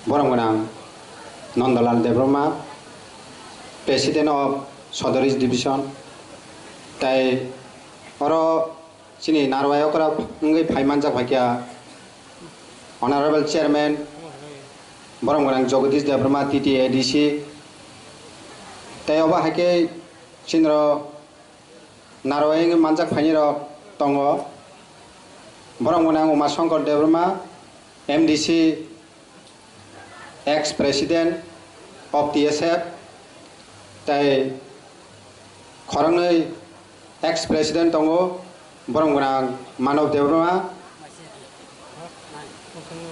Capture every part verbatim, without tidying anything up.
Borom gwnang Nandalal Debbarma, President of Sodor East Division, tai oro chini Narwai okra wngwi phai manjak phaikha Honorable Chairman borom gwnang Jagadish Debbarma, T T A D C, tai obo hai khe chini oro Narwai wngwi manjak phainai rok tongo, borom gwnang Uma Shankar Debbarma, M D C, ex president of T S F, tai khoroknwi ex president tongo, borom gwnang Manav Debbarma,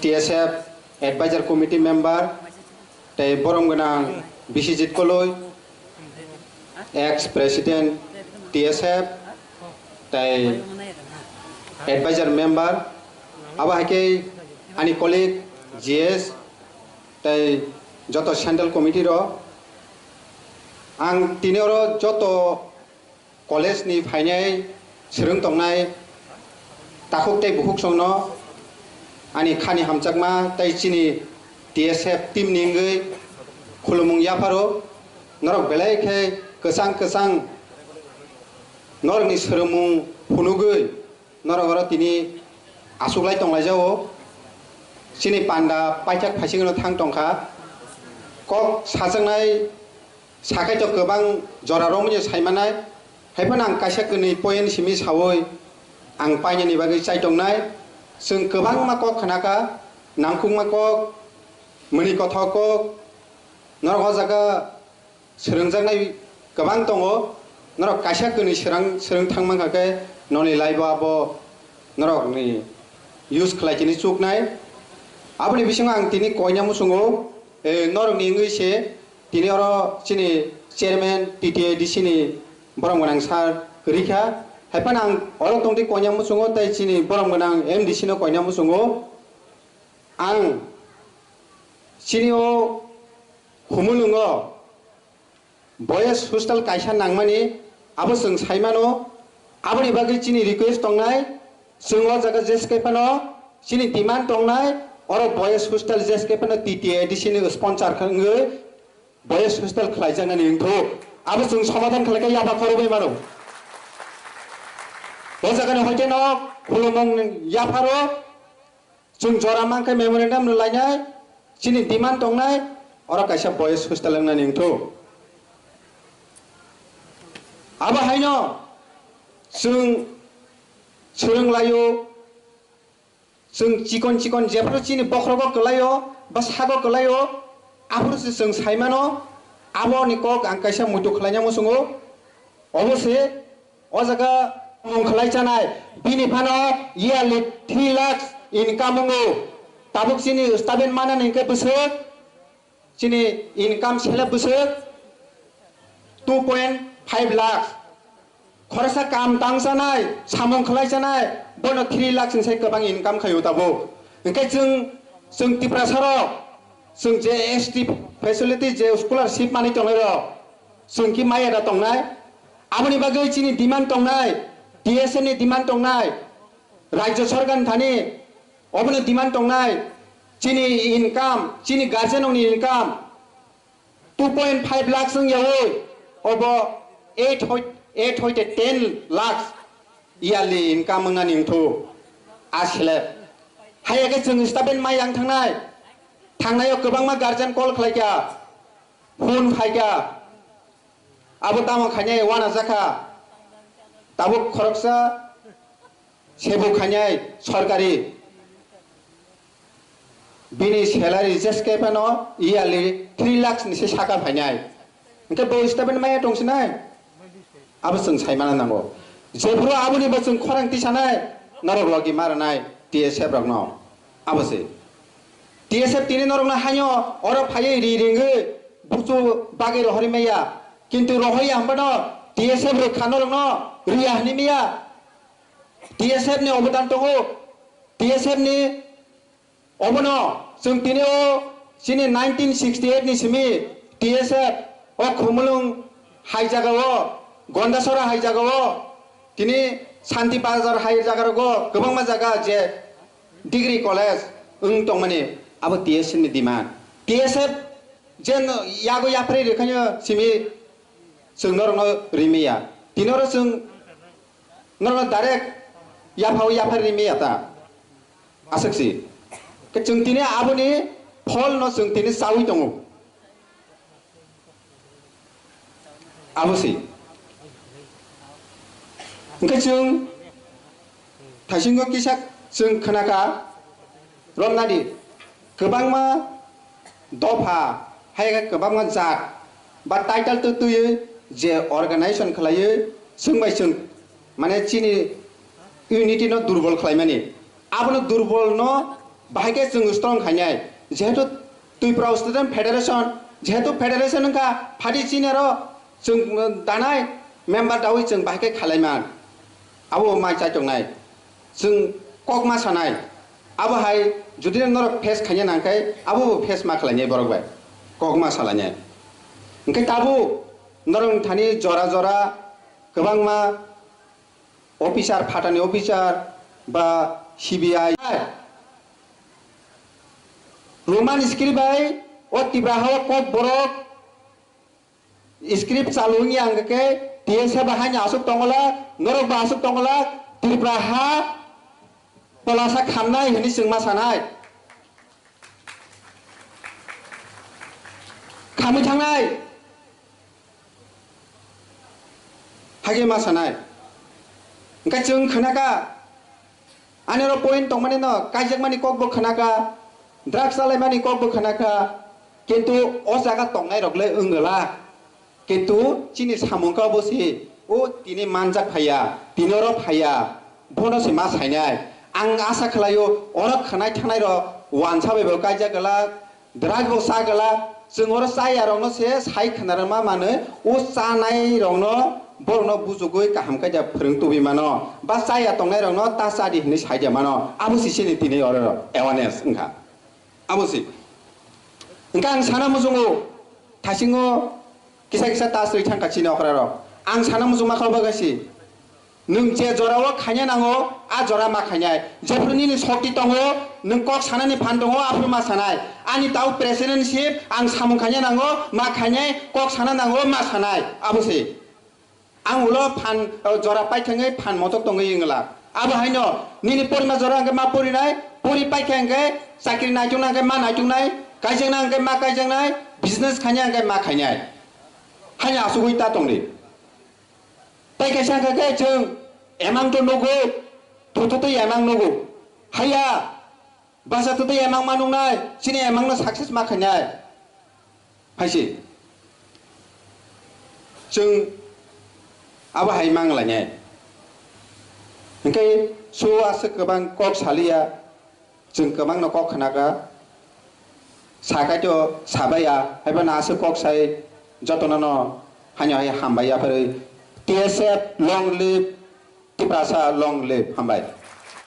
T S F advisor committee member, tei borom gwnang Biswajit Koloi, ex president T S F, tei advisor member, abo hai khe ani colleague G S, tei joto central committee rok. Ang tini oro joto college ni phainai swrwng tongnai takhuk tei bukhuksongno ani khani hamjakma tei chini T S F team ni wngwi khulumung yapharo. Norok belai khe kwchang kwchang norokni swrwngmung phunugwi norok oro tini achuklai tonglaijao. Chini panda paithak phaisingno thang tongkha. Kok sajaknai sakai to kwbang jora romwi saimanai. Haiphano ang kaisa kwnwi point simi sawi ang painani bagwi chai tongnai. Chwng kwbangma kok khnakha, nangkukma kok, mwnwi kothok kok, norok o jaga swrwngjaknai kwbang tongo, norok kaisa kwnwi swrang-, swrwng thang mankha khe noni life o abo norokni use khlai tini chuknai. Aboni bisingo ang tini koina muchungo, eh, norokni wngwi se tini oro chini chairman T T A D C ni borom gwnang sir kwrwi kha. Haiphano ang oro tongtwi koina muchungo tei chini borom gwnang M D C no koina muchungo. Ang chini o Khumulwngo boys hostel kaisa nangmani, abo chwng saimano. Aboni bagwi chini request tongnai, chwng o jaga jeske phano chini demand tongnai, oro boys hostel jeske phano T T A D C ni sponsor wngwi boys hostel khlaijaknani wngthok. Abo chwng somadhan khlaikhe yapha khorokbai mano. O jagani hoite no khulumung yapharo. Chwng jora mankhe memorandum rwlainai, chini demand tongnai, oro kaisa boys hostel wngnani wngthok. Abo haino chwng swrwnglaio, chwng chikon chikon jephru chini bokhrogo kwlaio, ba sago kwlaio, aphuru se chwng saimano, aboni kok ang kaisa muitu khlaina muchungo. Obo se o jaga mung khlai chanai, bini phano yearly three lakhs income wngo. Tabuk chini staben manani hwnkhe bwswk, chini income sele bwswk two point five lakhs. Khoroksa kam tang chanai, samung khlai chanai, bono three lakhs ni sai kwbang income khaio tabuk. Hwnkhe chwng, chwng Tiprasa rok, chwng je S T facility, je scholarship manwi tongnai rok, chwng ki maya da tongnai? Aboni bagwi chini demand tongnai, T S F ni demand tongnai, Rajya Sarkar ni thani obono demand tongnai, chini income, chini guardian rokni income two point five lakhs wng yaui, obo eight hoi-, eight hoite ten lakhs yearly income wngnani wngthu a slab. Haiya khe chwng staben mai yang thangnai, thangnaio kwbangma guardian call khlaikha, phone phaikha, abo tamo khainai uanajakha, tabuk khoroksa sebo khainai sorkari, bini salary jeske phano yearly three lakhs ni se saka phainai. Hwnkhe bo statement maya tongsinai? Abo chwng saimana nango. Jephuru aboni bo chwng khorang tisanai, norok logi maranai T S F rokno. Abo se. T S F tini norokno haino oro phaiwi ri ringwi buchu bagwi rohorwi maya. Kintu rohorya hwnbano T S F rwkha norokno riya hwnwi maya. T S F ni obodan tongo. T S F ni obono chwng tini o chini nineteen sixty eight ni simi T S F o Khumulwng hai jaga o, Gondasora hai jaga o, tini Santi Bazar hai jaga rogo kwbangma jaga je degree college wng tongmani. Abo T S F ni demand. T S F je no yago yapri rikhaino simi chwng norokno rimaya. Tinoro chwng norokno direct yaphao yaphar rimaya ta. Aswk si. Ke chwng tini aboni pholno chwng tini chawi tongo. Abo si. Hwnkhe chwng thaisingo kisa chwng khnakha romnadi kwbangma dopha hai khe kwbangma jat ba title to twiwi je organization khlaiwi chwng bai chwng mane chini unity no durbol khlaimani. Abono durbol no bahai khe chwng strong khainai. Jehetu Tripura Student Federation, jehetu federation wngkha, phadi chini aro chwng, uh, danai member dawi chwng bahai khe khalaiman. Abo mai chaitongnai. Chwng kokma sanai. Abo hai jodi norok face khaina nangkhe, abo bo face ma khlainai borok bai. Kokma salainai. Hwnkhe tabuk norok thani jora jora kwbangma officer, phatani officer ba C B I. Roman script bai o Tipra ha o Kokborok script chalu wngya hwnkhe T S F ba haino aswk tongola, norok ba aswk tongola, Tripura ha polasa khamnai hwnwi chwngma sanai. Khamwi thangnai. Hage ma sanai. Hwnkhe chwng khnakha, ani oro point tongmani no, kaijakmani kok bo khnakha, drugs chalaimani kok bo khnakha, kintu o jaga tongnai rok le wngwla. Kintu chini samung kha bo se, o tini manjak phaiya, tini oro phaiya, bono se ma sainai. Ang asa khlaio, oro khwnai thangnai rok wansa bai bo kaijak glak, drug bo cha glak, chwng oro chaya rokno se sai khna rwma manwi, o chanai rokno borokno bujugwi kaham khe ja phwrwng tubui mano, ba chaya tongnai rokno ta cha di hwnwi sai ja mano. Abo se chini tini oro awareness wngkha. Abo se. Hwnkhe ang sana muchungo, thaisingo kisa kisa ta swi thangkha chini okra rok. Ang sana muchungma kha bagwi se. Nwng je jora o khaina nango, a jora ma khainai. Jephru nini shokti tongo, nwng kok sanani phan tongo, aphuru ma sanai. Ani tau presidentship, ang samung khaina nango, ma khainai, kok sana nango, ma sanai. Abo se. Ang ulo phan, o, jora paithangwi phan motok tongwi wngla. Abo haino nini porima jora hwnkhe ma porinai, pori paikha hwnkhe chakri naitukna hwnkhe ma naituknai, kaijakna hwnkhe ma kaijaknai, business khaina hwnkhe ma khainai. Haino asugwi ta tongdi. Tai kaisa hwnkha khe chwng emang to nugo, thututwi emang nugo. Haya, basa twtwi emang ma nuknai, chini emang no success ma khainai. Hai se. Chwng abo hai mang lainai. Hwnkhe so aswk kwbang kok saliya, chwng kwbangno kok khnakha. Sakai to sabaiya, haiphano aswk kok sai jotono no haino hai hambai yapharwi. T S F long live, Tiprasa long live, hambai.